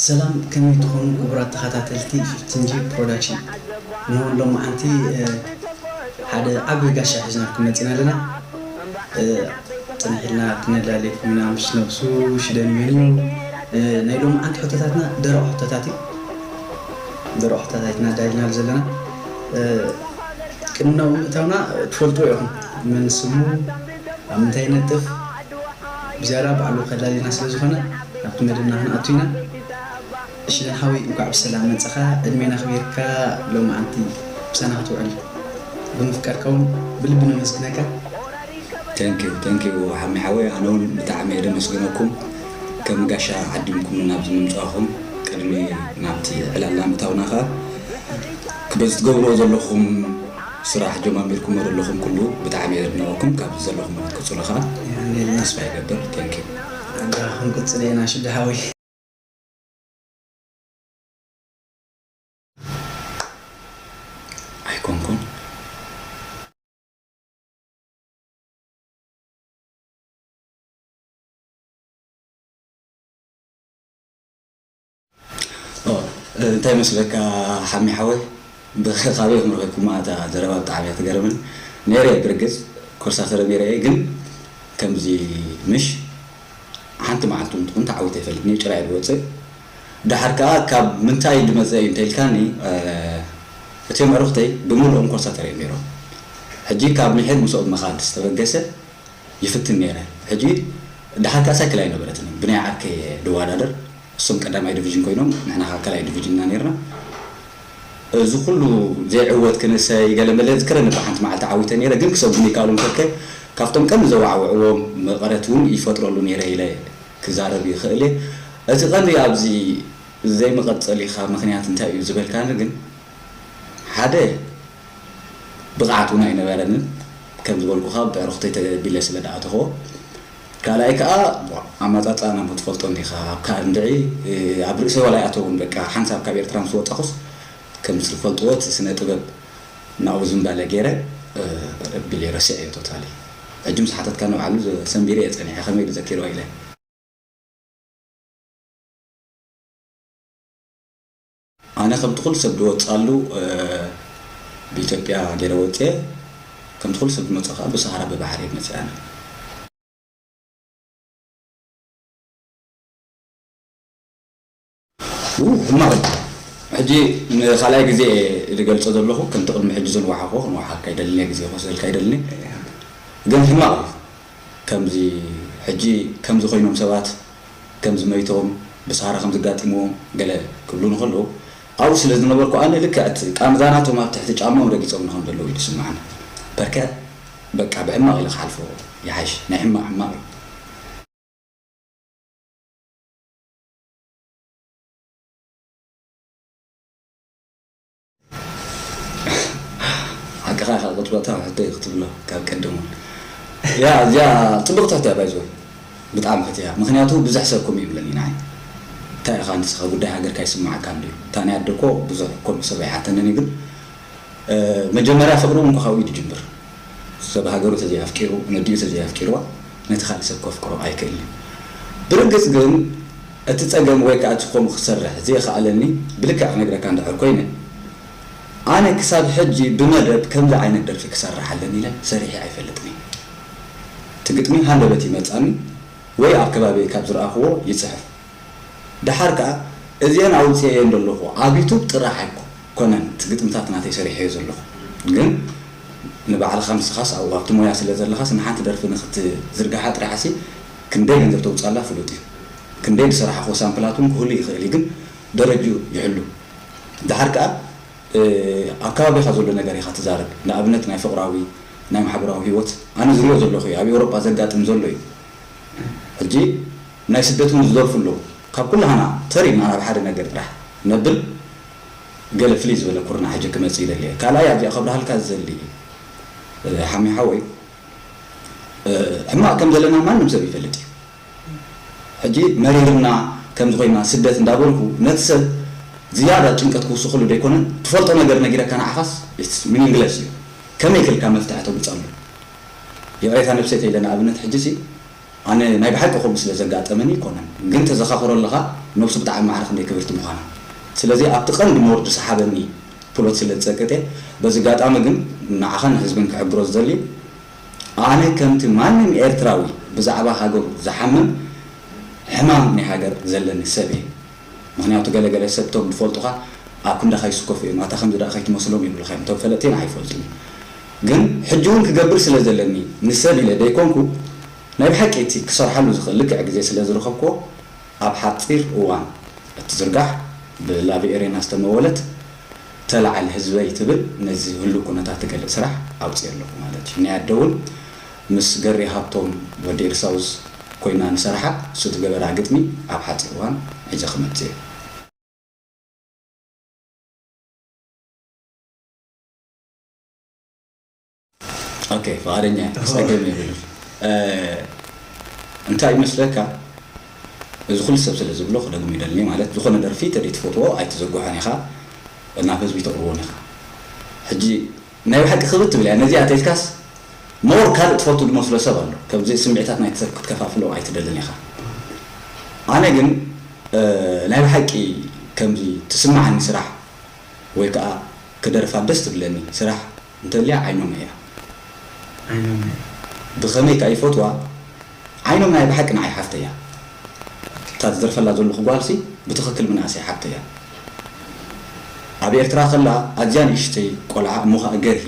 ሰላም፣ ከመይ ትኾኑ ክቡራት ተኸታተልቲ ፊፍቲን ጂ ፕሮዳክሽን? እንሆ ሎማዓንቲ፣ እ፣ ሓደ ዓቢ ጋሻ ሒዝናልኩም መጺና ኣለና። እ፣ ጽንሕ ኢልና ክነላልየኩም ኢና ምስ ነብሱ ሽደን መን እዩ። እ፣ ናይ ሎማዓንቲ ሕቶታትና ደረቕ ሕቶታት እዩ። ደረቕ ሕቶታት ኢና ኣዳሊናሉ ዘለና። እ፣ ቅድሚ ናብኡ ምእታውና ትፈልጥዎ ኢኹም። መን ስሙ፣ ኣብ ምንታይ ይነጥፍ፣ ብዝያዳ ባዕሉ ከላልየና ስለ ዝኾነ፣ ኣብቲ መደብና ክንኣቱ ኢና። እሺ፣ ደን ሓወይ፣ እንኳዕ ብሰላም መጻኻ። ዕድሜና ኣኽቢርካ ሎማዓንቲ ምሳና ክትውዕል ብምፍቃድካ እውን ብልቢ ነመስግነካ። Thank you፣ thank you ሓሚ ሓወይ፣ ኣነ እውን ብጣዕሚ እየ ደመስግነኩም። ከም ጋሻ ዓዲምኩምኒ ናብዚ ምምጻእኹም፣ ቅድሚ ናብቲ ዕላልና ምእታውና ከኣ፣ በዚ ትገብርዎ ዘለኹም ስራሕ፣ ጀማሚርኩሞ ዘለኹም ኩሉ ብጣዕሚ እየ ዘድንቐኩም። ካብዚ ዘለኹም ክትቅጽሉ ከኣ ተስፋ ይገብር። Thank you። ኣንታ ክንቅጽል ኢና ሽዱ ሓወይ። ኣይኮንኩን። ኦ፣ እንታይ መስለካ ሓሚ ሓወይ? ብ-፣ ካበይ ክምረኸኩም እታ ዘረባ ብጣዕሚ እያ ትገርምን። ነይረ እየ ብርግጽ ኮርሳተረ ነይረ እየ፣ ግን ከምዚ ምሽ ሓንቲ መዓልቲ እውን ትኹን ተዓዊተ ኣይፈልጥን እየ፣ ጭራ እየ ዝወፅእ። ደሓር ከኣ ካብ ምንታይ ዝመፀ እዩ እንተኢልካኒ፣ እ፣ እቲኦም ኣዕሩኽተይ ብምልኦም ኮርሳተር እዮም ነይሮም። ሕጂ ካብ ምሒር ምስኦም ምኻድ ዝተበገሰ ይፍትን ነይረ። ሕጂ ደሓር ከኣ ሳይክል ኣይነበረትንን። ብናይ ዓርከይ እየ ድወዳደር። እሶም ቀዳማይ ዲቪዥን ኮይኖም፣ ንሕና ከኣ ካልኣይ ዲቪዥን ኢና ነይርና። እዚ ኩሉ ዘይዕወት ክንሰይ ገለ መለ ዝክረኒ፣ ብሓንቲ መዓልቲ ዓዊተ ነይረ፣ ግን ክሰጉም ይከኣሉ እንከልከ፣ ካብቶም ቀንዲ ዘዋዕውዕዎም መቐረት እውን ይፈጥረሉ ነይረ ኢለ ክዛረብ ይኽእል እየ። እቲ ቀንዲ ኣብዚ ዘይመቐጸሊኻ ምኽንያት እንታይ እዩ ዝበልካኒ ግን፣ ሓደ ብቕዓት እውን ኣይነበረንን፣ ከም ዝበልኩኻ ብዕሩኽተይ ተቢለ ስለ ዝኣተኽዎ። ካልኣይ ከኣ፣ ኣመጻጽኣና እሞ ትፈልጦ እንዲኻ፣ ኣብ ከኣ እንድዒ፣ እ፣ ኣብ ርእሰይ ዋላ ኣይኣተውን፣ በቃ ሓንሳብ ካብ ኤርትራ ምስ ወጻኹስ፣ ከም ዝፈልጥዎ እቲ ስነ ጥበብ ናብኡ ዝምባለ ገይረ፣ እ፣ ቢለ ረሲዐዮ ቶታሊ። ሕጂ ምስ ሓተትካኒ ባዕሉ ዘ-፣ ሰንቢረ እየ ጸኒሐ፣ ከመይ ኢሉ ዘኪርዋ ኢለ። ኣነ ከምቲ ኩሉ ሰብ ዝወጻሉ፣ እ፣ ብኢትዮጵያ ገይረ ወጽየ፣ ከምቲ ኩሉ ሰብ ዝመጾ ከኣ ብሰሃራ ብባሕሪ እየ መጽየ ኣነ። ው፣ ሕማቕ እዩ። ሕጂ ንኻልኣይ ግዜ እየ ዝገልጾ ዘለኹ፣ ከምቲ ቅድሚ ሕጂ ዝንዋሓኹ ክንዋሓካ ኣይደልን እየ፣ ግዜ ክወስደልካ ኣይደልን እየ። ግን ሕማቕ እዩ። ከምዚ ሕጂ ከምዚ ኮይኖም ሰባት፣ ከምዚ መይቶም፣ ብሰሃራ ከምዚ ኣጋጢምዎም ገለ ክብሉኒ ከለዉ፣ ኣብኡ ስለ ዝነበርኩ ኣነ ልክዕ እቲ ቃንዛ ናቶም ኣብ ትሕቲ ጫማኦም ረጊጾምኒ ከም ዘለዉ እዩ ዝስምዓኒ። በርከ በቃ ብሕማቕ ኢለ ክሓልፎ ይሓይሽ። ናይ ሕማቕ ሕማቕ እዩ። ሓቅኻ ኢኻ፣ ቅጽበታዊ ሕቶ እዩ ክትብሎ ካብ ቀደም እውን። ያ፣ እዚኣ ጽቡቕ ትሕቶ እያ፣ ባይዘወይ። ብጣዕሚ ሕቶ እያ። ምኽንያቱ ብዙሕ ሰብ ከምኡ ይብለኒ ንዓይ። "እንታይ ኢኻ ንስኻ፣ ጉዳይ ሃገርካ ይስምዓካ እንድዩ?" እታ ናይ ኣደ እኮ ብዙሕ ከምኡ ሰብ ኣይሓተንን እዩ፣ ግን፣ እ፣ መጀመርያ ፍቕሪ እውን እኮ ካብኡ እዩ ዝጅምር። ሰብ ሃገሩ ተዘይኣፍቂሩ፣ ነዲኡ ተዘይኣፍቂርዋ፣ ነቲ ካልእ ሰብ ከፍቅሮ ኣይክእልን እዩ። ብርግጽ ግን፣ እቲ ጸገም ወይ ከኣ እቲ ከምኡ ክሰርሕ ዘየኽኣለኒ ብልክዕ ክነግረካ እንድሕር ኮይነ፣ ኣነ ክሳብ ሕጂ ብመደብ ከምዚ ዓይነት ደርፊ ክሰርሕ ኣለኒ ኢለ ሰሪሐ ኣይፈልጥን እየ። እቲ ግጥሚ ሃንደበት ይመጻኒ ወይ ኣብ ከባቢይ ካብ ዝረኣኽዎ ይጽሕፍ። ደሓር ከኣ እዚአን ኣውጽኤየን ዘለኹ ኣብ ዩቱብ ጥራሕ ኣይኮነን፣ እቲ ግጥምታት ናተይ ሰሪሐዮ ዘለኹ። ግን ንባዕልኻ ንስኻስ ኣብኡ ኣብቲ ሞያ ስለ ዘለኻስ ንሓንቲ ደርፊ ንኽትዝርግሓ ጥራሕሲ ክንደይ ገንዘብ ተውጽኣላ ፍሉጥ እዩ። ክንደይ ዝሰራሕኽዎ ሳምፕላት እውን ክህሉ ይኽእል እዩ፣ ግን ደረጅኡ ይሕሉ። ደሓር ከኣ እ፣ ኣብ ከባቢኻ ዘሎ ነገር ኢኻ ትዛረብ። ንኣብነት ናይ ፍቕራዊ፣ ናይ ማሕበራዊ ህይወት ኣነ ዝሪኦ ዘለኹ እዩ። ኣብ ኤውሮጳ ዘጋጥም ዘሎ እዩ። ሕጂ ናይ ስደት እውን ዝደርፉ ኣለዉ። ካብ ኩላህና ተሪና ናብ ሓደ ነገር ጥራሕ ነብል ገለ ፍልይ ዝበለ ኩርናዕ ሕጂ ክመጽእ ይደሊ እየ። ካልኣይ ኣብዚኣ ከብርሃልካ ዝደሊ፣ እ፣ ሓሚ ሓወይ፣ እ፣ ሕማቕ ከም ዘለና ማንም ሰብ ይፈልጥ እዩ። ሕጂ መሪርና ከምዚ ኮይና ስደት እንዳበልኩ ነቲ ሰብ ዝያዳ ጭንቀት ክውስኸሉ ደይኮነ ትፈልጦ ነገር ነጊረካ ንዓኻስ it's meaningless እዩ። ከመይ ክልካ መፍትሒ ተምጸሉ? ይቕሬታ ነብሰይ ተይለ ንኣብነት ሕጂሲ ኣነ ናይ ብሓቂ ከምኡ ስለ ዘጋጠመኒ ኣይኮነን፣ ግን ተዘኻኽሮ ኣለኻ ነብሱ ብጣዕሚ ማዕረ ክንደይ ክብርቲ ምዃና። ስለዚ ኣብቲ ቀንዲ ሞር ዝሰሓበኒ ፕሎት ስለ ዝጸቅጥ እየ። በዚ ኣጋጣሚ ግን ንዓኻን ንህዝብን ክሕብሮ ዝደሊ፣ ኣነ ከምቲ ማንም ኤርትራዊ ብዛዕባ ሃገሩ ዝሓምም ሕማም ናይ ሃገር ዘለኒ ሰብ እየ። ምኽንያቱ ገለ ገለ ሰብ ቶም ዝፈልጡኻ ኣብ ክንዳኻ ይስከፉ እዮም። ኣታ ከምዚ ደኣ ከይትመስሎም ይብሉኻ እዮም። እቶም ፈለጥቲ ንዓይ ይፈልጡኒ። ግን ሕጂ እውን ክገብር ስለ ዘለኒ ንሰብ ኢለ ደይኮንኩ ናይ ብሓቂ እቲ ክሰርሓሉ ዝኽእል ልክዕ ግዜ ስለ ዝረኸብኩዎ ኣብ ሓጺር እዋን እትዝርጋሕ ብላቭ ኤሬና ዝተመወለት ተላዓል ህዝበይ ትብል ነዚ ህሉው ኩነታት ትገልጽ ስራሕ ኣውጽኤ ኣለኹ ማለት እዩ። ናይ ኣደ እውን ምስ ገሬ ሃብቶም ወዲ ኤርሳውስ ኮይና ንሰርሓ እሱ ትገበራ ግጥሚ ኣብ ሓጺር እዋን ሒዘ ክመጽእ እየ። ኦኬ፣ ፍቓደኛ እየ። ኣስቀድም የብሉን። እ፣ እንታይ ይመስለካ፣ እዚ ኩሉ ሰብ ስለ ዝብሎ ክደግሞ ይደሊ፣ ማለት፣ ዝኾነ ደርፊ ተደይ ትፈትዎ ኣይትዘርግሖን ኢኻ፣ ናብ ህዝቢ ተቕርቦን ኢኻ። ሕጂ ናይ ብሓቂ ክብት ትብል እያ፣ ነዚኣ ተይትካስ ሞር ካልእ ትፈቱ ዝመስሎ ሰብ ኣሎ። ከምዚ ስምዒታት ናይቲ ሰብ ክትከፋፍሎ ኣይትደልን ኢኻ። ኣነ ግን፣ እ፣ ናይ ብሓቂ ከምዚ ትስምዓኒ ስራሕ ወይ ከኣ ክደርፋ ደስ ትብለኒ ስራሕ እንተልያ ዓይኖም እያ። ዓይኖም እያ። ብኸመይ ከኣ ይፈትዋ? ዓይኖም ናይ ብሓቂ ንዓይ ሓፍተይ እያ። እታ ዝደርፈላ ዘለኹ ጓልሲ ብትኽክል ምንኣሰይ ሓፍተይ እያ። ኣብ ኤርትራ ከላ ኣዝያ ንእሽተይ ቆልዓ እሞ ኸኣ ገርሂ።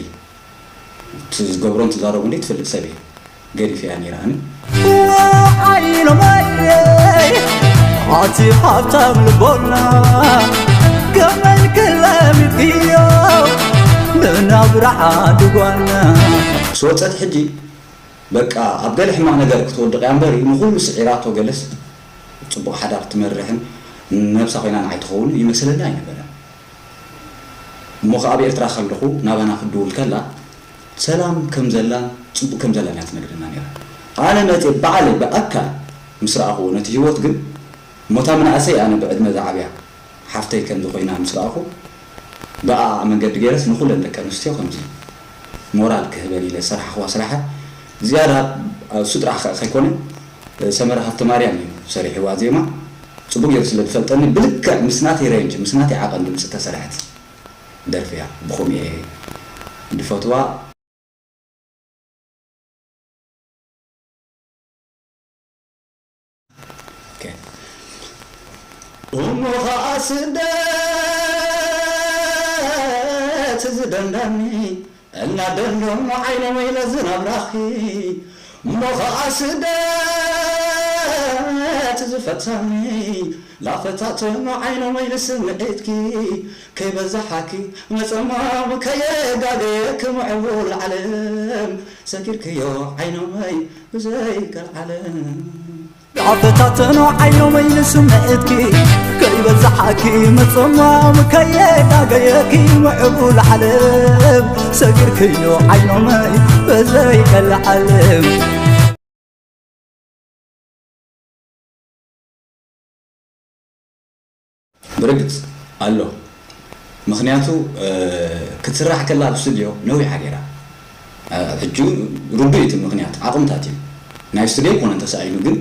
እቲ ዝገብሮን ትዛረቦን ዘይትፈልጥ ሰብ እየ። ገዲፈያ ነይረ ኣነ። ዓይኖመይ ኣቲ ሃብታም ልቦና፣ ከመይ ክለሚትዮ ንናብራ ሓዲ ጓና። ምስ ወጸት ሕጂ በቃ ኣብ ገለ ሕማቕ ነገር ክትወድቕ እያ እምበሪ፣ ንኹሉ ስዒራቶ ገለስ ጽቡቕ ሓዳር ትመርሕን ነብሳ ኮይና ንዓይ ትኸውን ይመስለኒ ኣይነበረን። እሞ ኸኣ ኣብ ኤርትራ ከለኹ ናባና ክትድውል ከላ ሰላም ከም ዘላን ጽቡቕ ከም ዘላን እያ ትነግረና ነይራ። ኣነ መጽየ ባዕለይ ብኣካል ምስ ረኣኽዎ ነቲ ህይወት ግን፣ እሞ እታ ምንኣሰይ ኣነ ብዕድመ ዝዓብያ ሓፍተይ ከምዚ ኮይና ምስ ረኣኹ፣ ብኣ መንገዲ ገይረስ ንኹለን ደቂ ኣንስትዮ ከምዚ ሞራል ክህበን ኢለ ዝሰራሕኽዋ ስራሓት ዝያዳ እሱ ጥራሕ ከ-፣ ከይኮነ ሰመረ ሃብተማርያም እዩ ሰሪሕዋ ዜማ። ጽቡቕ ገይሩ ስለ ዝፈልጠኒ ብልክዕ ምስ ናተይ ሬንጅ፣ ምስ ናተይ ዓቐን ድምጺ እተሰርሐት ደርፊ እያ። ብኸምኡ እየ ድፈትዋ። ኦኬ። እሞ ኸኣ ስደት ዝደንዳኒ፣ እናደንደኑ ዓይኖመይ ለዝናብራኺ። እሞ ኸኣ ስደት ዝፈትሳኒ፣ ላፈታተኑ ዓይኖመይ ንስምዒትኪ። ከይበዛሓኪ መጸማም ከየጋገየኪ ምዕቡል ዓለም፣ ሰጊርክዮ ዓይኖመይ ብዘይከልዓለም። ኣፈታተኖ ዓይኖመይ ንስምዒትኪ፣ ከይበዛሓኪ መጸማም ከየጋገየኪ ምዕቡል ዓለም፣ ሰጊርክዮ ዓይኖመይ ብዘይከልዓለም። ብርግጽ ኣሎ። ምኽንያቱ፣ እ፣ ክትስራሕ ከላ ኣብ ስቱድዮ ነዊሓ ገይራ። እ፣ ሕጂ እውን ርዱእ እዩ እቲ ምኽንያት፣ ዓቕምታት እዩ። ናይ ስቱድዮ ኣይኮነን ተሳኢኑ፣ ግን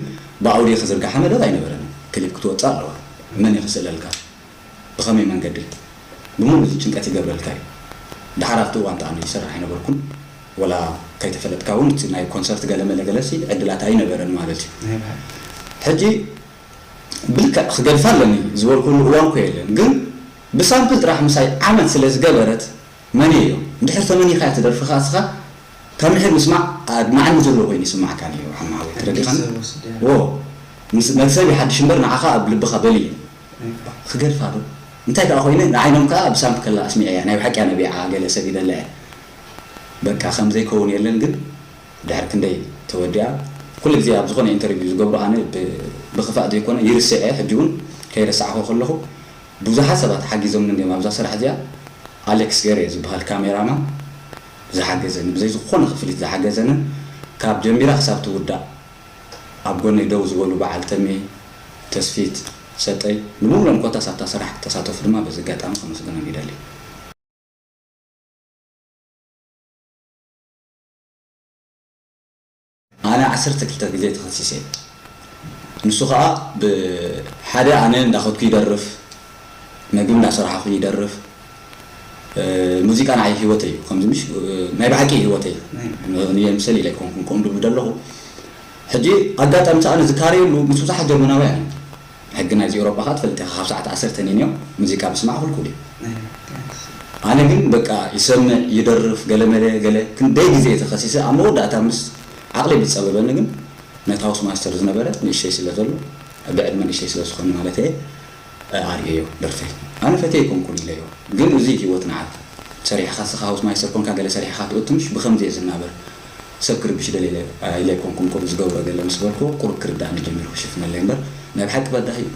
ብኣውድዮ ክዝርግሓ መደብ ኣይነበረን። ክሊፕ ክትወጽእ ኣለዋ። መን እዩ ክስእለልካ? ብኸመይ መንገዲ? ብምሉእ እዚ ጭንቀት ይገብረልካ እዩ። ደሓር ኣብቲ እዋን ተኣነ ይሰርሕ ኣይነበርኩን። ወላ ከይተፈለጥካ እውን እቲ ናይ ኮንሰርት ገለመለ ገለሲ ዕድላት ኣይነበረን ማለት እዩ። ናይ ብሓቂ። ሕጂ ብልክዕ ክገድፋ ኣለኒ ዝበልኩሉ እዋን እኮ የለን፣ ግን ብሳምፕል ጥራሕ ምሳይ ዓመት ስለ ዝገበረት መን እዮ? እንድሕር ተመኒኻያ ትደርፍኻ እስኻ ካብ ምድሪ ምስማዕ ኣድማዕነት ዘለዎ ኮይኑ ይስማዓካ ነይሩ፣ ሓማዊ፣ ተረዲኻኒ? ሰብ ወስድ እያ። ዎ፣ ምስ-፣ ነቲ ሰብ ይሓድሽ እምበር ንዓኻ ኣብ ልብኻ በሊ እዩ። እባ። ክገድፋ ዶ? እንታይ ከኣ ኮይነ ንዓይኖም ከኣ ብሳምፕል ከላ ኣስሚዐያ፣ ናይ ብሓቂ እያ ነቢዓ፣ ገለ ሰብ ይበላ እያ። በቃ ከም ዘይከውን የለን፣ ግን ድሕሪ ክንደይ ተወዲኣ፣ ኩሉ ግዜ ኣብ ዝኾነ ኢንተርቪው ዝገብሮ ኣነ ብ-፣ ብኽፋእ ዘይኮነ ይርስዕ እየ። ሕጂ እውን ከይረሳዕኹ ከለኹ ብዙሓት ሰባት ሓጊዞምኒ እንድዮም ኣብዛ ስራሕ እዚኣ። ኣሌክስ ገሬ ዝበሃል ካሜራማን ዝሓገዘኒ፣ ብዘይ ዝኾነ ክፍሊት ዝሓገዘንን ካብ ጀሚራ ክሳብ ትውዳእ ኣብ ጎነይ ደው ዝበሉ በዓል ተሜ፣ ተስፊት፣ ሰጠይ፣ ንምሉኦም ኮታስ ኣብታ ስራሕ ክተሳተፉ ድማ በዚ ኣጋጣሚ ከመስግኖም ይደሊ። ኣነ ዓሰርተ ክልተ ግዜ ተኸሲሰ። ንሱ ኸኣ ብሓደ ኣነ እንዳኸድኩ ይደርፍ፣ መግቢ እንዳሰራሕኹ ይደርፍ። እ፣ ሙዚቃ ንዓይ ህይወተይ እዩ። ከምዚ ምሽ፣ እ፣ ናይ ብሓቂ ህይወተይ እዩ። ናይ ን-፣ ንየምሰል ኢለ ኣይኮንኩን ከምኡ ድብል ዘለኹ። ሕጂ ኣጋጣሚ ሰኣነ ዝካረየሉ ምስ ብዙሓት ጀርመናውያን እዩ። ሕጊ ናይዚ ኤውሮጳ ኸኣ ትፈልጥ ኢኻ፣ ካብ ሰዓት ዓሰርተ ነይንዮ ሙዚቃ ምስማዕ ክልኩል እዩ። ናይ ኣነ ግን በቃ ይሰምዕ፣ ይደርፍ፣ ገለመለ፣ ገለ ክንደይ ግዜ ተኸሲሰ፣ ኣብ መወዳእታ ምስ ዓቕለይ ብዝጸበበኒ ግን ነቲ ሃውስ ማስተር ዝነበረ ንእሽተይ ስለ ዘሎ፣ ብዕድመ ንእሽተይ ስለ ዝኾነ ማለት እየ፣ ኣርእየዮ ደርፈይ። ኣነ ፈትየ ኣይኮንኩን ኢለዮ። ግን እዚ ህይወት ንዓል። ሰሪሕኻ ስኻ ሃውስ ማስተር ኮንካ ገለ ሰሪሕኻ ትእቱ ምሽ ብኸምዚ እየ ዝናበር። ሰብ ክርብሽ ደልየ ኢለ ኣይኮንኩን ከምኡ ዝገብሮ ገለ ምስ በልኩዎ ቁሩብ ክርድኣኒ ጀሚሩ ክሽፍነለይ እምበር ናይ ብሓቂ በዳሂ እዩ።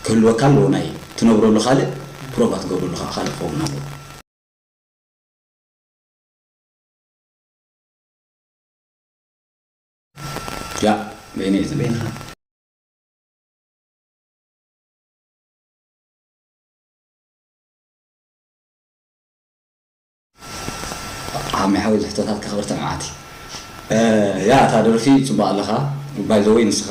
ክህልወካ ኣለዎ ናይ ትነብረሉ ካልእ ፕሮቭ ክትገብረሉ ከዓ ካልእ ክኸውን ኣለዎ። ያ በይነ እዩ ዝብል። በይንኻ። ዓሚ ሓወይ ዝሕተታት ከኽብርቲ መዓት። እ፣ ያ እታ ደርፊ ጽቡቕ ኣለኻ። ባይ ዘ ወይ ንስኻ፣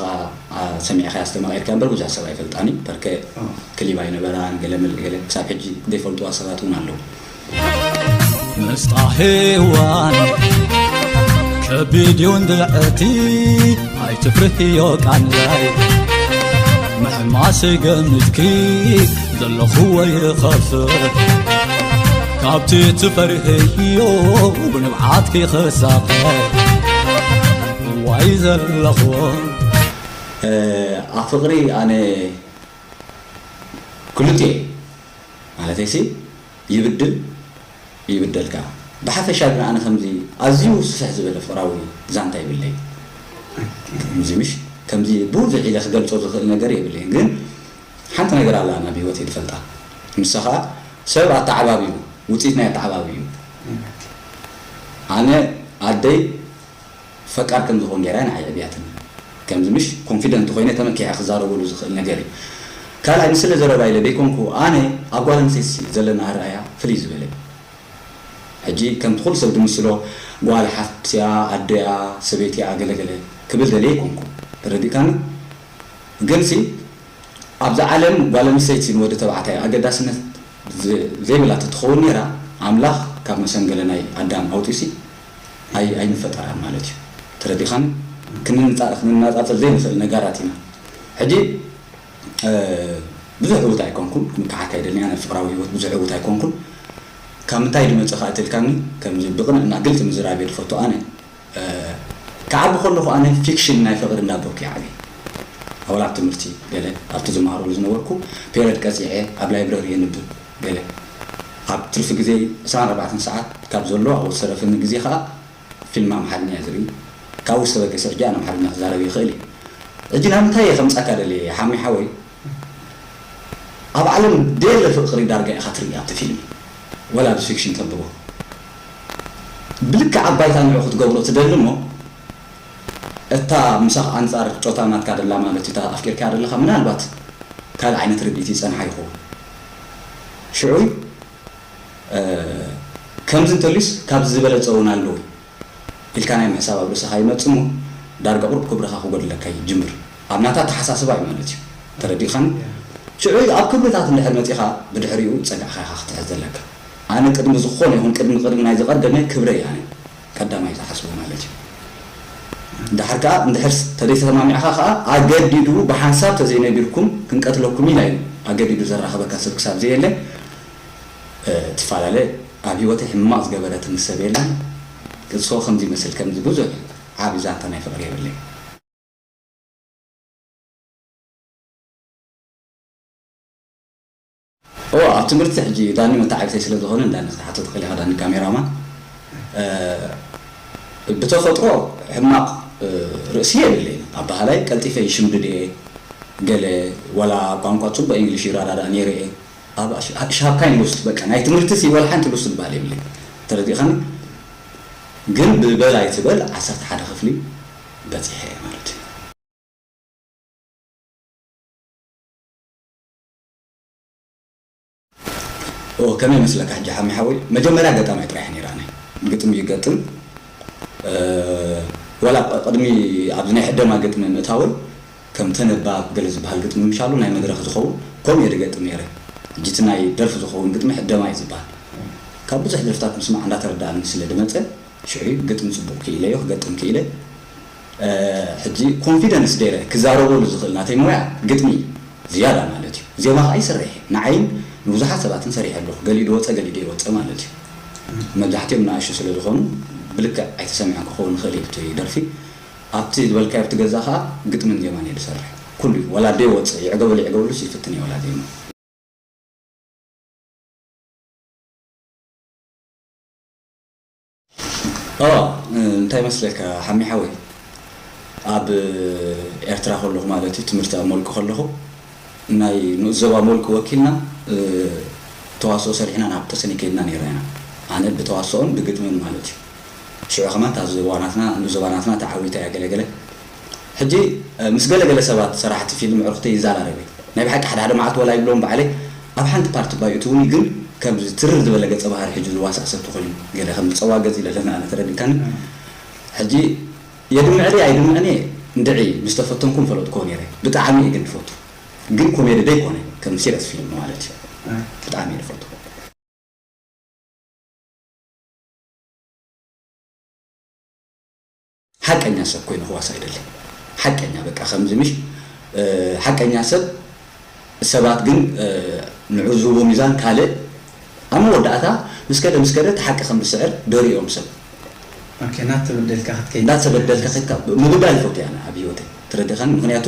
ኣ፣ ሰሚዕኻ ኣስተማቒርካ እምበር ብዙሕ ሰብ ኣይፈልጣን እዩ። በርከ ኦ። ክሊብ ኣይነበራን ገለ መለ ገለ ክሳብ ሕጂ ዘይፈልጥዋ ሰባት እውን ኣለዉ። ምስጣ ሄዋን ከቢድ እዩ እንድዕቲ ኣይትፍርህዮ ቃንዛይ ምሕማስ ገምትኪ ዘለኹዎ ይኸፍእ ካብቲ ትፈርህዮ ብንብዓትኪ ክሳቐ ዋይ ዘለኹዎ እ፣ ኣብ ፍቕሪ ኣነ ክልቲኤ ማለተይሲ ይብድል ይብደል ከኣ። ብሓፈሻ ግን ኣነ ከምዚ ኣዝዩ ስፍሕ ዝበለ ፍቕራዊ ዛንታ የብለይ። ከምዚ ምሽ ከምዚ ብዙሕ ኢለ ክገልጾ ዝኽእል ነገር የብለይን። ግን ሓንቲ ነገር ኣላ ናብ ህይወተይ ዝፈልጣ። ንሳ ከኣ ሰብ ኣተዓባቢኡ፣ ውጽኢት ናይ ኣተዓባቢኡ። ኣነ ኣደይ ፈቃር ከም ዝኾን ገይራ ንዓይ ዕብያትኒ። ከምዚ ምሽ ኮንፊደንት ኮይነ ተመኪዐ ክዛረበሉ ዝኽእል ነገር እዩ። ካልኣይ ንስለ ዘረባ ኢለ ደይኮንኩ ኣነ ኣብ ጓል ኣንስተይቲ ዘለና ኣረኣያ ፍልይ ዝበለ እዩ። ሕጂ ከምቲ ኩሉ ሰብ ድምስሎ ጓል ሓፍትያ ኣደያ ሰበይትያ ገለገለ ክብል ደልየ ኣይኮንኩ። ተረዲእካኒ? ግንሲ ኣብዛ ዓለም ጓል ኣንስተይቲ ንወዲ ተባዕታይ ኣገዳስነት ዘ-፣ ዘይብላ ተትኸውን ነይራ፣ ኣምላኽ ካብ መሰንገለ ናይ ኣዳም ኣውጺኡሲ ኣይ-፣ ኣይምፈጠራን ማለት እዩ። ተረዲኻኒ? ክንንጻ-፣ ክንነጻጸር ዘይንኽእል ነጋራት ኢና። ሕጂ፣ እ፣ ብዙሕ ዕዉት ኣይኮንኩን፣ ክምክሓካ ኣይደልን፣ ኣነ ፍቕራዊ ህይወት ብዙሕ ዕዉት ኣይኮንኩን። ካብ ምንታይ ድመጽእ ኸኣ ትልካኒ፣ ከምዚ ብቕንዕና ግልጺ ምዝራብ እየ ዝፈቱ ኣነ። እ፣ ክዓቢ ከለኹ ኣነ ፊክሽን ናይ ፍቕሪ እንዳንበብኩ ይዓብየ። ኣወላ ኣብ ትምህርቲ ገለ ኣብቲ ዝመሃረሉ ዝነበርኩ ፔረድ ቀጺዐ ኣብ ላይብረሪ የንብብ ገለ። ኣብ ትርፊ ግዜ ዕስራን ኣርባዕተን ሰዓት ካብ ዘሎ ኣብኡ ዝሰረፈኒ ግዜ ኸኣ ፊልም ኣምሓርኛ እየ ዝርኢ። ካብኡ ዝተበገሰ ሕጂ ኣነ ኣምሓርኛ ክዛረብ ይኽእል እየ። ሕጂ ናብ ምንታይ እየ ከምጻካ ደልየ ሓሚ ሓወይ? ኣብ ዓለም ደለ ፍቕሪ ዳርጋ ኢኻ ትርኢ ኣብቲ ፊልም። ወላ ብፊክሽን ተንብቦ። ብልክዕ ኣብ ባይታ ንዑ ክትገብሮ ትደሊ እሞ፣ እታ ምሳኽ ኣንጻር ጾታ ናትካ ደላ ማለት እዩ፣ እታ ኣፍቂርካያ ደለኻ ምናልባት ካልእ ዓይነት ርድኢት ይጸንሓ ይኸውን። ሽዑ፣ እ፣ ከምዚ እንተልዩስ ካብዚ ዝበለጸ እውን ኣለዉ። ኢልካ ናይ ምሕሳብ ኣብ ርእስኻ ይመጽእ እሞ፣ ዳርጋ ቁሩብ ክብርኻ ክጎድለካ ይጅምር። ኣብ ናታ ኣተሓሳስባ እዩ ማለት እዩ። ተረዲእካኒ? ሽዑ ኣብ ክብርታት እንድሕር መጺኻ፣ ብድሕሪኡ ዝጸጋዕካ ኢኻ ክትሕዝ ዘለካ። ኣነ ቅድሚ ዝኾነ ይኹን፣ ቅድሚ፣ ቅድሚ ናይ ዝቐደመ ክብረይ ኣነ ቀዳማይ ዝሓስቦ ማለት እዩ። ድሓር ከኣ እንድሕር ስ-፣ ተዘይተሰማሚዕካ ከኣ ኣገዲዱ ብሓንሳብ ተዘይነጊርኩም ክንቀትለኩም ኢና ኢሉ ኣገዲዱ ዘራኸበካ ሰብ ክሳብ ዘየለ፣ እ፣ ትፈላለ ኣብ ህይወተይ ሕማቕ ዝገበረትኒ ሰብ የለን። ንስኻ ከምዚ ይመስል፣ ከምዚ ብዙሕ ዓቢ ዛንታ ናይ ፍቕሪ የብለይ። ኦ፣ ኣብ ትምህርቲ ሕጂ ዳኒ መተዓብተይ ስለ ዝኾነ፣ ዳኒ ክትሓቶ ትኽእል ኢኻ፣ ዳኒ ካሜራማን። እ፣ ብተፈጥሮ ሕማቕ፣ እ፣ ርእሲ የብለይን። ኣበሃላይ ቀልጢፈ ይሽምድድ እየ። ገለ ዋላ ቋንቋ ጽቡቕ እንግሊሽ ይረዳዳእ ነይረ እየ። ኣብ ኣሽ-፣ ሻካይን ሉስት በቃ ናይ ትምህርቲ ሲ ወላ ሓንቲ ሉስት ዝበሃል የብለይን። ተረዲእኻኒ? ግን ብበላይ ትበል ዓሰርተ ሓደ ክፍሊ በጺሐ እየ ማለት እዩ። ኦ፣ ከመይ መስለካ ሕጂ ሓሚ ሓወይ? መጀመርያ ገጣማይ ጥራሕ ነይራ ኣነ። ግጥሚ ይገጥም። እ፣ ዋላ ቅ-፣ ቅድሚ ኣብዚ ናይ ሕደማ ግጥሚ ምእታወይ ከም ተነባብ ገለ ዝበሃል ግጥሚ ምሻሉ ናይ መድረኽ ዝኸውን ከምኡ እየ ዝገጥም ነይረ። ሕጂ እቲ ናይ ደርፊ ዝኸውን ግጥሚ ሕደማ እዩ ዝበሃል። ካብ ብዙሕ ደርፍታት ምስማዕ እንዳተረዳእኒ ስለ ዝመጸ፣ ሽዑ ግጥሚ ጽቡቕ ክኢለዮ ክገጥም ክኢለ። እ፣ ሕጂ ኮንፊደንስ ገይረ ክዛረበሉ ዝኽእል ናተይ ሞያ ግጥሚ እዩ ዝያዳ ማለት እዩ። ዜማ ኸኣ ይሰርሕ እየ። ንዓይን ንብዙሓት ሰባትን ሰሪሐ ኣለኹ። ገሊኡ ዝወጸ፣ ገሊኡ ዘይወጸ ማለት እዩ። መብዛሕትኦም ንኣሽቱ ስለ ዝኾኑ ብልክዕ ኣይተሰምዐን ክኸውን ይኽእል እዩ እቲ ደርፊ። ኣብቲ ዝበልካዮ ኣብቲ ገዛ ኸኣ ግጥምን ዜማን እየ ዝሰርሕ። ኩሉ እዩ። ዋላ ዘይወጽእ ይዕገበሉ ይዕገበሉስ ይፍትን እየ ዋላ ዜማ። ኦ፣ እንታይ መስለካ ሓሚ ሓወይ፣ ኣብ ኤርትራ ከለኹ ማለት እዩ፣ ትምህርቲ ኣብ ሞልቂ ከለኹ፣ ናይ ንኡስ ዞባ ሞልቂ ወኪልና፣ እ፣ ተዋስኦ ሰሪሕና ናብ ተሰነይ ከይድና ነይርና ኢና። ኣነ ብተዋስኦን ብግጥምን ማለት እዩ። ሽዑ ከማን እታ ዞባ ናትና፣ ንኡስ ዞባ ናትና ተዓዊታ እያ ገለ ገለ። ሕጂ፣ እ፣ ምስ ገለ ገለ ሰባት ሰራሕቲ ፊልም ኣዕሩኽተይ ይዘራረብ እየ። ናይ ብሓቂ ሓደ ሓደ መዓልቲ ወላ ይብሎም ባዕለይ፣ ኣብ ሓንቲ ፓርት እባ ይእትዉኒ፣ ግን ከምዚ ትርር ዝበለ ገጸ ባህሪ ሕጂ ዝዋሳእ ሰብ ተኾይኑ፣ ገለ ከም ጸዋ ገጽ ኢለ ኣለና ኣነ ተረዲእካኒ። ሕጂ የድምዕ ድየ ኣይድምዕን እየ እንድዒ ምስ ተፈተንኩ ምፈለጥክዎ ነይረ። ብጣዕሚ እየ ግን ዝፈቱ። ግን ኮሜዲ ደይኮነ፣ ከም ሲሪየስ ፊልም ማለት እዩ። ብጣዕሚ እየ ዝፈቱ። ሓቀኛ ሰብ ኮይነ ክዋሳ ይደሊ። ሓቀኛ በቃ ከምዚ ምሽ፣ እ፣ ሓቀኛ ሰብ፣ ሰባት ግን፣ እ፣ ንዑ ዝህቦ ሚዛን ካልእ። ኣብ መወዳእታ ምስ ከደ ምስ ከደ እቲ ሓቂ ከም ዝስዕር ደሪኦም ሰብ። ኦኬ፣ እናተበደልካ ክትከይድ። እንዳተበደልካ ከድካ ምብዳል ይፈቱ እየ ኣነ ኣብ ህይወተይ። ተረዲእካኒ? ምኽንያቱ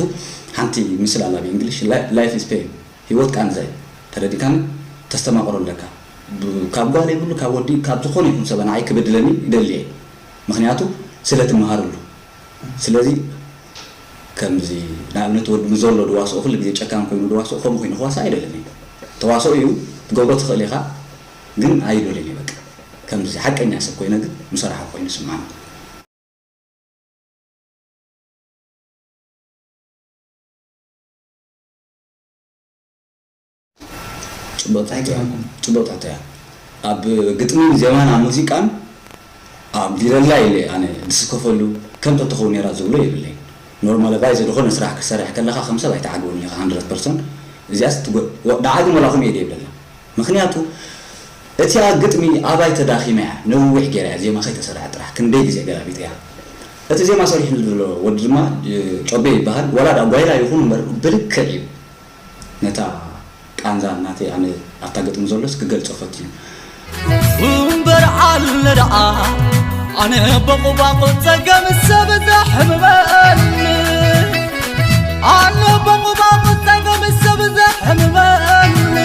ሓንቲ ምስል ኣላ ብእንግሊሽ፣ ላ-፣ ላይፍ ኢዝ ፔን፣ ህይወት ቃንዛ እዩ። ተረዲእካኒ? ተስተማቕሮ ኣለካ። ብ-፣ ካብ ጓል ይብሉ፣ ካብ ወዲ፣ ካብ ዝኾነ ይኹን ሰብ ንዓይ ክበድለኒ ይደሊ እየ። ምኽንያቱ ስለ ትመሃረሉ። ስለዚ ከምዚ ንኣብነት ወዲ ምዘሎ ድዋስኦ ኩሉ ግዜ ጨካን ኮይኑ ድዋስኦ ከምኡ ኮይኑ ክዋሳ ኣይደልን እየ። ተዋስኦ እዩ ክትገብሮ ትኽእል ኢኻ፣ ግን ኣይደልን እየ በቃ። ከምዚ ሓቀኛ ሰብ ኮይነ ግን ምሰራሕኩ ኮይኑ ይስምዓኒ። ጽቡቕ ትሕትያ። ጽቡቕ ትሕትያ። ኣብ ግጥምን ዜማን ኣብ ሙዚቃን ኣብ ቪለላ ኢለ ኣነ ዝስከፈሉ ከም ተትኸውን ነይራ ዝብሎ የብለይን። ኖርማል ኣድቫይስ ዝኾነ ስራሕ ክሰርሕ ከለኻ ከም ሰብ ኣይተዓግበሉን ኢኻ፣ ሃንድረድ ፐርሰንት። እዚኣስ ትጎ-፣ ወ-፣ ደዓግም ወላ ከምኡ እየ ዘይብለላ። ምኽንያቱ እቲኣ ግጥሚ ኣባይ ተዳኺማ እያ፣ ነዊሕ ገይራ እያ ዜማ ከይተሰርሐ ጥራሕ፣ ክንደይ ግዜ ገላቢጠያ። እቲ ዜማ ሰሪሕሉ ዘሎ ወዲ ድማ፣ እ፣ ጮቤ ይበሃል። ወላ ደኣ ጓይላ ይኹን እምበር ብልክዕ እዩ ነታ ቃንዛ ናተይ ኣነ ኣብታ ግጥሚ ዘሎስ ክገልጾ ፈትዩ። እምበር ኣለ ደኣ ኣነ በቑባቑ ጸገም ሰብ ዘሕምመኒ፣ ኣነ በቑባቑ ጸገም ሰብ ዘሕምመኒ፣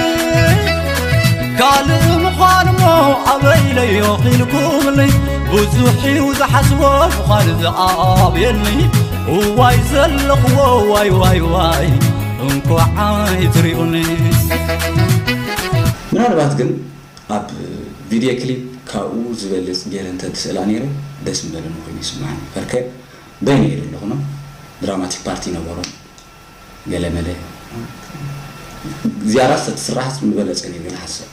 ካልእ ምዃን እሞ ኣበይ ኢለዮ ኺልኩምለይ፣ ብዙሕ እዩ ዝሓስቦ ምዃን ዝኣብየኒ፣ እዋይ ዘለኽዎ ዋይ ዋይ ዋይ። እንኳዕ ኣይትሪኡኒ። ምናልባት ግን ኣብ ቪድዮ ክሊፕ ካብኡ ዝበልጽ ገይረ እንተ ዝስእላ ነይረ ደስ ምበለኒ ኮይኑ ይስምዓኒ። ከርከ በይነ እየ ዘለኹ፣ ድራማቲክ ፓርቲ ነበሮ ገለ መለ። ዝያዳስ ተትስራሕስ ምበለጸ ነይሩ ኢለ ሓስብ።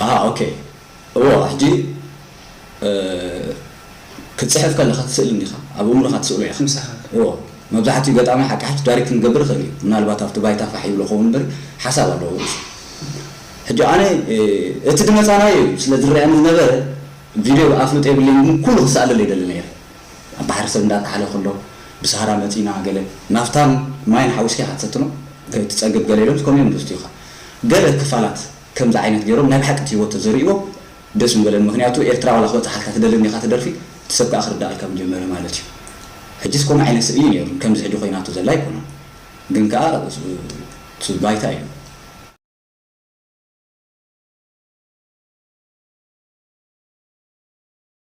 ኣሃ፣ ኦኬ። እዎ፣ ሕጂ፣ እ፣ ክትጽሕፍ ከለኻ ትስእል እንዲኻ፣ ኣብ ኣእምሮኻ ትስእሎ ኢኻ። ምሳኻ። እዎ፣ መብዛሕትኡ ገጣሚ ሓቂ ሓቂ ዳይሬክት ክንገብር ይኽእል እዩ። ምናልባት ኣብቲ ባይታ ፋሕ ይብሎ ኸውን እምበር፣ ሓሳብ ኣለዎ ርእሱ። ሕጂ ኣነ፣ እ፣ እቲ ዝመጻናዮ እዩ ስለ ዝረኣየኒ ዝነበረ፣ ቪድዮ ኣፍልጦ የብለይን፣ ግን ኩሉ ክሰኣለለይ ይደሊ ነይረ። ኣብ ባሕሪ ሰብ እንዳጠሓለ ከሎ፣ ብሳህራ መጺና ገለ ናፍታን ማይን ሓዊስካ ኢኻ ትሰትኖ፣ ከይትጸግብ ገለ ኢሎም፣ ከምኡ እዮም ዝስትዩኻ። ገለ ክፋላት ከምዚ ዓይነት ገይሮም ናይ ብሓቂ እቲ ህይወት ተዘሪእዎ ደስ ምበለኒ። ምኽንያቱ ኤርትራ ዋላ ክበጽሓልካ ትደሊ እንዲኻ እቲ ደርፊ፣ እቲ ሰብ ከኣ ክርድኣልካ ምጀመረ ማለት እዩ። ሕጂስ ከምኡ ዓይነት ስእሊ እዩ ነይሩ፣ ከምዚ ሕጂ ኮይናቶ ዘላ ኣይኮነን። ግን ከኣ እቲ ባይታ እዩ።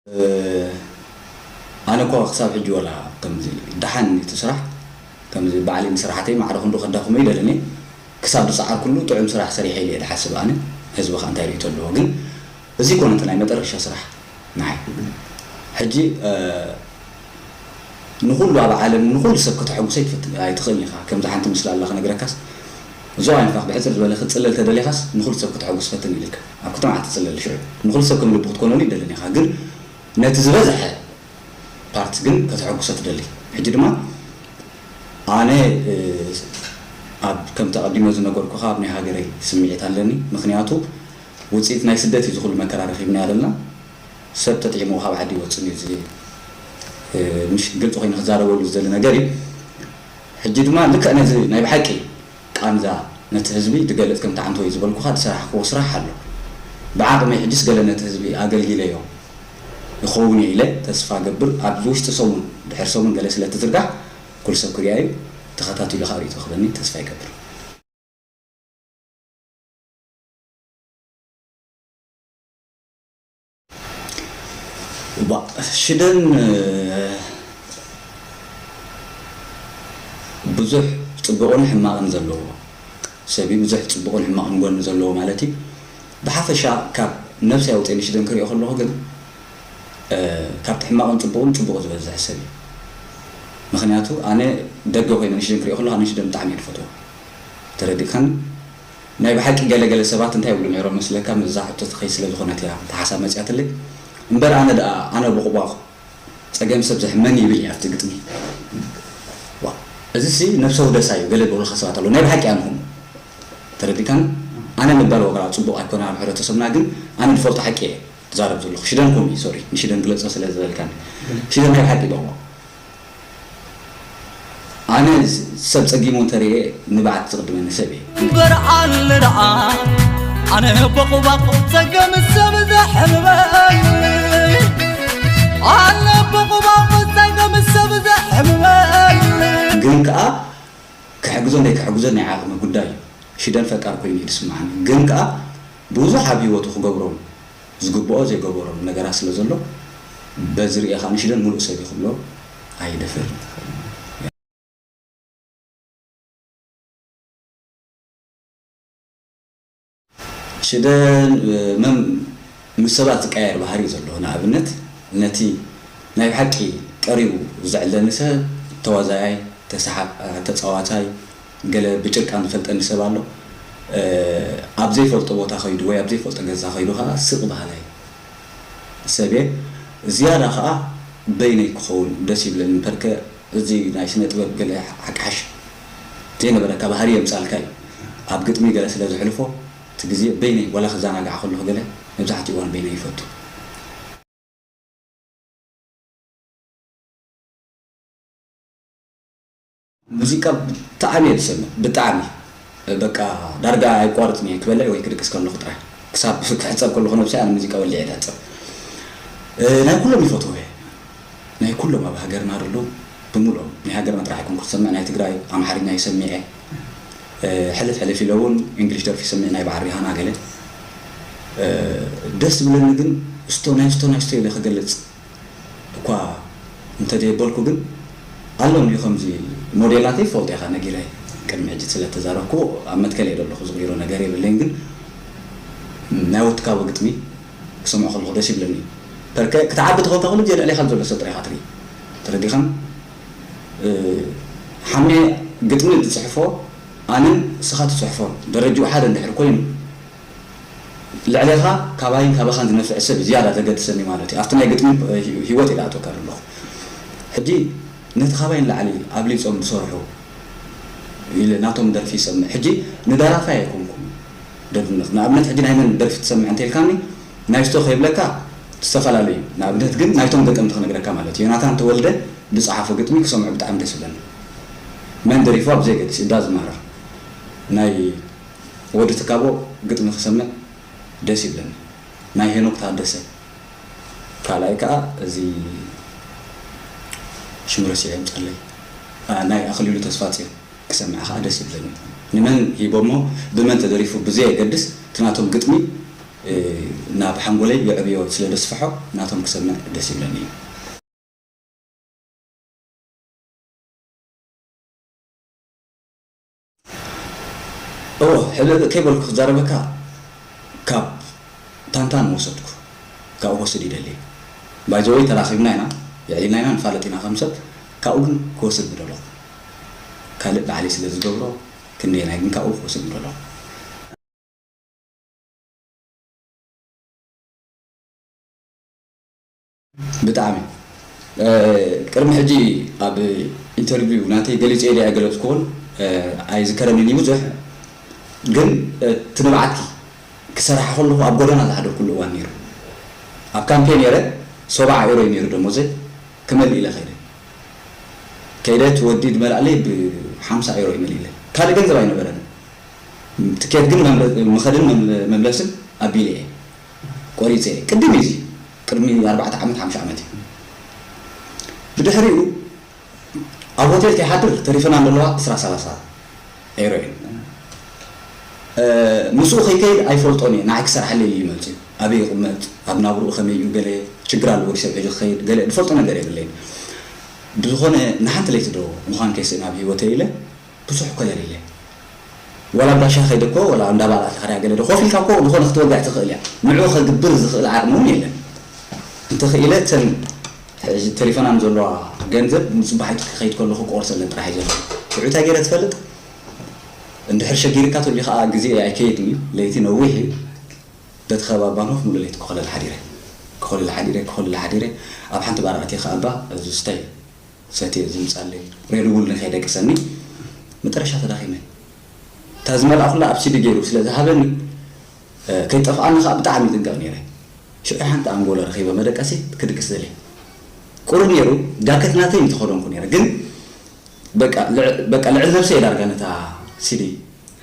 እ፣ ኣነ እኮ ክሳብ ሕጂ ወላ ከምዚ ደሓን እቲ ስራሕ፣ ከምዚ ባዕለይ ንስራሕተይ ማዕረ ክንዱ ከዳኽሞ ይደልን እየ። ክሳብ ዝጸዓርኩሉ ጥዑም ስራሕ ሰሪሐ ኢለ እየ ዝሓስብ ኣነ። ህዝቢ ከኣ እንታይ ርእይቶ ኣለዎ? ግን እዚ ኮነ እቲ ናይ መጠረሻ ስራሕ ንዓይ። ሕጂ፣ እ፣ ንኹሉ ኣብ ዓለም፣ ንኹሉ ሰብ ከተሐጉሶ ኣይትፈትን፣ ኣይትኽእልን ኢኻ። ከምዚ ሓንቲ ምስላ ኣላ ክነግረካስ፣ እዞ ኣይንፋኽ ብሕጽር ዝበለ ክትጽለል ተደሊኻስ ንኹሉ ሰብ ከተሐጉስ ፈትን ኢልካ። ኣብ ከተማ ትጽለል ሽዑ ንኹሉ ሰብ ከም ልቡ ክትኮነሉ ይደልን ኢኻ። ግን ነቲ ዝበዝሐ ፓርት ግን ከተሐጉሶ ትደሊ። ሕጂ ድማ ኣነ፣ እ፣ ኣብ ከምቲ ኣቐዲመ ዝነገርኩኻ ኣብ ናይ ሃገረይ ስምዒት ኣለኒ። ምኽንያቱ ውጽኢት ናይ ስደት እዩ ዝኹሉ መከራ ረኺብና ዘለና። ሰብ ተጥዒሙ ካብ ዓዲ ይወጽእ እዩ። እዚ፣ እ፣ ምሽ ግልጺ ኮይኑ ክዛረበሉ ዝደሊ ነገር እዩ። ሕጂ ድማ ልክዕ ነዚ ናይ ብሓቂ ቃንዛ ነቲ ህዝቢ ዝገልጽ ከምቲ ዓንተወይ ዝበልኩኻ ዝሰራሕክዎ ስራሕ ኣሎ። ብዓቕመይ ሕጅስ ገለ ነቲ ህዝቢ ኣገልጊለዮ ይኸውን እየ ኢለ ተስፋ ገብር። ኣብዚ ውሽጢ ሰሙን፣ ድሕሪ ሰሙን ገለ ስለ ትዝርጋሕ ኩሉ ሰብ ክሪኣ እዩ። ተኸታቲሉ ከዓ ርእይቶ ክህበኒ ተስፋ ይገብር። ባ-፣ ሽደን፣ እ፣ ብዙሕ ጽቡቕን ሕማቕን ዘለዎ ሰብ እዩ። ብዙሕ ጽቡቕን ሕማቕን ጎኒ ዘለዎ ማለት እዩ። ብሓፈሻ ካብ ነብሰይ ኣውፅኤ ንሽደን ክሪኦ ከለኹ ግን፣ እ፣ ካብቲ ሕማቕን ጽቡቕን ጽቡቕ ዝበዝሕ ሰብ እዩ። ምኽንያቱ ኣነ ደገ ኮይነ ንሽደን ክሪኦ ከለኹ ኣነ ንሽደን ብጣዕሚ እየ ዝፈትዎ። ተረዲእካኒ? ናይ ብሓቂ ገለ ገለ ሰባት እንታይ ይብሉ ነይሮም መስለካ? ምስዛ ሕቶ ትኸይ ስለ ዝኾነት እያ እታ ሓሳብ መጺኣትለይ። እምበር ኣነ ደኣ፣ ኣነ ቦቕቧቕ ጸገም ሰብ ዘሕመኒ ይብል እያ ኣብቲ ግጥሚ። ዋ፣ እዚሲ ነብሰ ውደሳ እዩ ገለ ዝብሉኻ ሰባት ኣለዉ። ናይ ብሓቂ ኣንኹም ተረዲእካኒ? ኣነ ምባል ዋጋ ጽቡቕ ኣይኮነ ኣብ ሕብረተሰብና፣ ግን ኣነ ዝፈልጦ ሓቂ እየ ዝዛረብ ዘለኹ። ሽደን ኮም እዩ፣ ሶሪ፣ ንሽደን ግለጾ ስለ ዝበልካኒ። ሽደን ናይ ብሓቂ ቦቕቧቕ። ኣነ ሰብ ጸጊሙ እንተርእየ ንብዓት ዝቕድመኒ ሰብ እየ። እምበር ኣለ ደኣ ኣነ ቦቕባቕ ጸገም ሰብ ዘሕምመኒ። ኣነ ቦቕባቕ ጸገም ሰብ ዘሕምመኒ። ግን ከኣ ክሕግዞ እንተይክሕግዞ ናይ ዓቕሚ ጉዳይ እዩ። ሽደን ፈቃር ኮይኑ እዩ ዝስምዓኒ። ግን ከኣ ብዙሕ ኣብ ህይወቱ ክገብሮም ዝግብኦ ዘይገበሮም ነገራት ስለ ዘሎ፣ በዚ ርእየ ከኣ ንሽደን ምሉእ ሰብ እዩ ክብሎ ኣይደፍርን። ሽደን፣ እ፣ መም-፣ ምስ ሰባት ዝቀያየር ባህሪ እዩ ዘለዎ። ንኣብነት፣ ነቲ ናይ ብሓቂ ቀሪቡ ዘዕለኒ ሰብ፣ ተዋዛያይ፣ ተሰሓ-፣ ተጻዋታይ፣ ገለ ብጭርቃን ዝፈልጠኒ ሰብ ኣሎ። እ፣ ኣብ ዘይፈልጦ ቦታ ከይዱ ወይ ኣብ ዘይፈልጦ ገዛ ከይዱ ከኣ ስቕ በሃላይ ሰብ እየ። ዝያዳ ከኣ በይነይ ክኸውን ደስ ይብለኒ። እምበርከ እዚ ናይ ስነ ጥበብ ገለ ሓቅሓሽ ዘይነበረካ ባህሪ የምጻልካ እዩ። ኣብ ግጥሚ ገለ ስለ ዘሕልፎ፣ እቲ ግዜ በይነይ ዋላ ክዘናጋዕ ከለኹ ገለ መብዛሕትኡ እዋን በይነይ ይፈቱ። ሙዚቃ ብጣዕሚ እየ ዝሰምዕ፣ ብጣዕሚ። በቃ ዳርጋ ኣይቋርጽን እየ፣ ክበልዕ ወይ ክድቅስ ከለኹ ጥራይ። ክሳብ ክሕጸብ ከለኹ ነብሰይ ኣነ ሙዚቃ ወሊዐ እየ ዝሕጸብ። እ፣ ናይ ኩሎም ይፈትዎ እየ። ናይ ኩሎም ኣብ ሃገርና ዘለዉ ብምልኦም፣ ናይ ሃገርና ጥራሕ ኣይኮንኩ ዝሰምዕ፣ ናይ ትግራይ ኣምሓርኛ ይሰምዕ እየ። እ፣ ሕልፍ ሕልፍ ኢለ እውን እንግሊሽ ደርፊ ይሰምዕ፣ ናይ በዓል ሪሃና ገለ። እ፣ ደስ ዝብለኒ ግን ስቶ-፣ ናይ ስቶ-፣ ናይ ስቶ ኢለ ክገልጽ እኳ እንተዘየበልኩ ግን፣ ኣሎ እኒኦ ከምዚ ሞዴል ናተይ ይፈልጦ ኢኻ ነጊረ፣ ቅድሚ ሕጂ ስለ ተዛረብኩ ኣብ መትከል እየ ዘለኹ፣ ዝቕይሮ ነገር የብለይን። ግን ናይ ወትካቦ ግጥሚ ክሰምዖ ከለኹ ደስ ይብለኒ። ፐርከ ክትዓቢ ተኾንካ ኩሉ ግዜ ልዕሌኻ ዘሎ ሰብ ጥራይ ኢኻ ትርኢ። ተረዲኻን? እ፣ ሓሜ ግጥሚ ዝጽሕፎ ኣነን ንስኻ ትጽሕፎን ደረጅኡ ሓደ እንድሕር ኮይኑ፣ ልዕሌኻ ካባይን ካባኻን ዝነፍዕ ሰብ ዝያዳ ዘገድሰኒ ማለት እዩ። ኣብቲ ናይ ግጥሚ፣ እ፣ ህይወት ኢለ ኣትወካ ዘለኹ። ሕጂ ነቲ ካባይን ላዕሊ ኣብሊጾም ዝሰርሑ ኢለ ናቶም ደርፊ ይሰምዕ። ሕጂ ንደራፋይ ኣይኮንኩን ደድንቕ። ንኣብነት ሕጂ ናይ መን ደርፊ ትሰምዕ እንተ ኢልካኒ፣ ናይ ስቶ ከይብለካ ዝተፈላለዩ እዩ። ንኣብነት ግን ናይቶም ገጠምቲ ክነግረካ ማለት እዩ። ዮናታን ተወልደ ዝጸሓፎ ግጥሚ ክሰምዖ ብጣዕሚ ደስ ይብለኒ። መን ደሪፉ ኣብ ዘይገድስ፣ it doesn't matter። ናይ ወዲ ትካቦ ግጥሚ ክሰምዕ ደስ ይብለኒ። ናይ ሄኖክ ታደሰ። ካልኣይ ከኣ እዚ ሽሙ ረሲዐ የምጸለይ። ኣ፣ ናይ ኣኽሊሉ ተስፋጽዮን ክሰምዕ ከኣ ደስ ይብለኒ። ንመን ሂቦሞ ብመን ተደሪፉ ብዘየገድስ፣ እቲ ናቶም ግጥሚ፣ እ፣ ናብ ሓንጎለይ የዕብዮ ስለ ዘስፍሖ፣ ናቶም ክሰምዕ ደስ ይብለኒ እዩ። እወ፣ ሕልእ ከይበልኩ ክዛረበካ ካብ ታንታን ወሰድኩ፣ ካብኡ ክወስድ ይደሊ። ባይ ዘ ወይ ተራኺብና ኢና፣ የዕሊልና ኢና፣ ንፋለጥ ኢና ከም ሰብ፣ ካብኡ ግን ክወስድ ምደለኹ። ካልእ ባዕለይ ስለ ዝገብሮ፣ ክንደየናይ ግን ካብኡ ክወስድ ኣለኹ። ብጣዕሚ፣ እ፣ ቅድሚ ሕጂ ኣብ ኢንተርቪው ናተይ ገሊጸ ኢለ ኣይገለጽኩዎን፣ እ፣ ኣይዝከረንን እዩ ብዙሕ። ግን፣ እ፣ እቲ ንብዓትኪ ክሰርሓ ከለኹ ኣብ ጎደና ዝሓደርኩሉ እዋን ነይሩ። ኣብ ካምፔ ነይረ፣ ሰብዓ ኤሮ እዩ ነይሩ ደሞዘይ፣ ክመልእ ኢለ ከይደ። ከይደ፣ እቲ ወዲ ድመልኣለይ ብሓምሳ ኤሮ ይመልእለይ። ካልእ ገንዘብ ኣይነበረን። ትኬት ግን መምለ-፣ መኸድን መምለ-፣ መምለስን ኣቢለ እየ። ቆሪፀ እየ። ቅድም እዩ እዚ። ቅድሚ ኣርባዕተ ዓመት፣ ሓሙሽተ ዓመት እዩ። ብድሕሪኡ ኣብ ሆቴል ከይሓድር ተሪፈና ዘለዋ ዕስራ ሰላሳ ኤሮ እየን። እ፣ ምስኡ ከይከይድ ኣይፈልጦን እየ። ንዓይ ክሰርሓለይ እዩ መፅኡ። ኣበይ ይቕመጥ፣ ኣብ ናብርኡ ከመይ እዩ፣ ገለ ችግር ኣለዎ ድዩ ሰብ ሒዙ ክኸይድ፣ ገለ ዝፈልጦ ነገር የብለይን። ብዝኾነ ንሓንቲ ለይቲ ዶ ምዃን ከይስእን ኣብ ህይወተይ ኢለ ብዙሕ ኮለል ኢለ። ዋላ እንዳ ሻሂ ከይደ እኮ፣ ዋላ እንዳ ባልዓ ተኸዳ ገለ ዶ ኮፍ ኢልካ እኮ ዝኾነ ክትወግዕ ትኽእል እያ። ንዑ ከግብር ዝኽእል ዓቕሚ እውን የለን። እንተኽኢለ እተን ሕጂ ተሪፈናን ዘለዋ ገንዘብ ንጽባሒቱ ክኸይድ ከለኹ ክቆርሰለን ጥራሕ እዩ ዘሎ። ሽዑ እንታይ ገይረ ትፈልጥ? እንድሕር ሸጊርካ ትብሊ ከኣ ግዜ ኣይከይድን እዩ። ለይቲ ነዊሕ እዩ። በቲ ከባቢ ባኖፍ ሙሉ ለይቲ ክኾለል ሓዲረ። ክኾለል ሓዲረ፣ ክኾለል ሓዲረ። ኣብ ሓንቲ ባር ኣትየ ከኣ እባ ዝስተ ሰትየ ዝምጻለይ ሬድ ቡል ንኸይደቅሰኒ መጠረሻ ተዳኺመ። እታ ዝመልኣኹላ ኣብ ሲዲ ገይሩ ስለ ዝሃበኒ፣ እ፣ ከይጠፍኣኒ ከኣ ብጣዕሚ ይጥንቀቕ ነይረ። ሽዑ ሓንቲ ኣንጎሎ ረኺበ መደቀሲት ክድቅስ ደልየ። ቁሩብ ነይሩ፣ ጃኬት ናተይ ምተኸደንኩ ነይረ። ግን በቃ ልዕ-፣ በቃ ልዕል ነብሰይ እየ ዳርጋ ነታ ሲዲ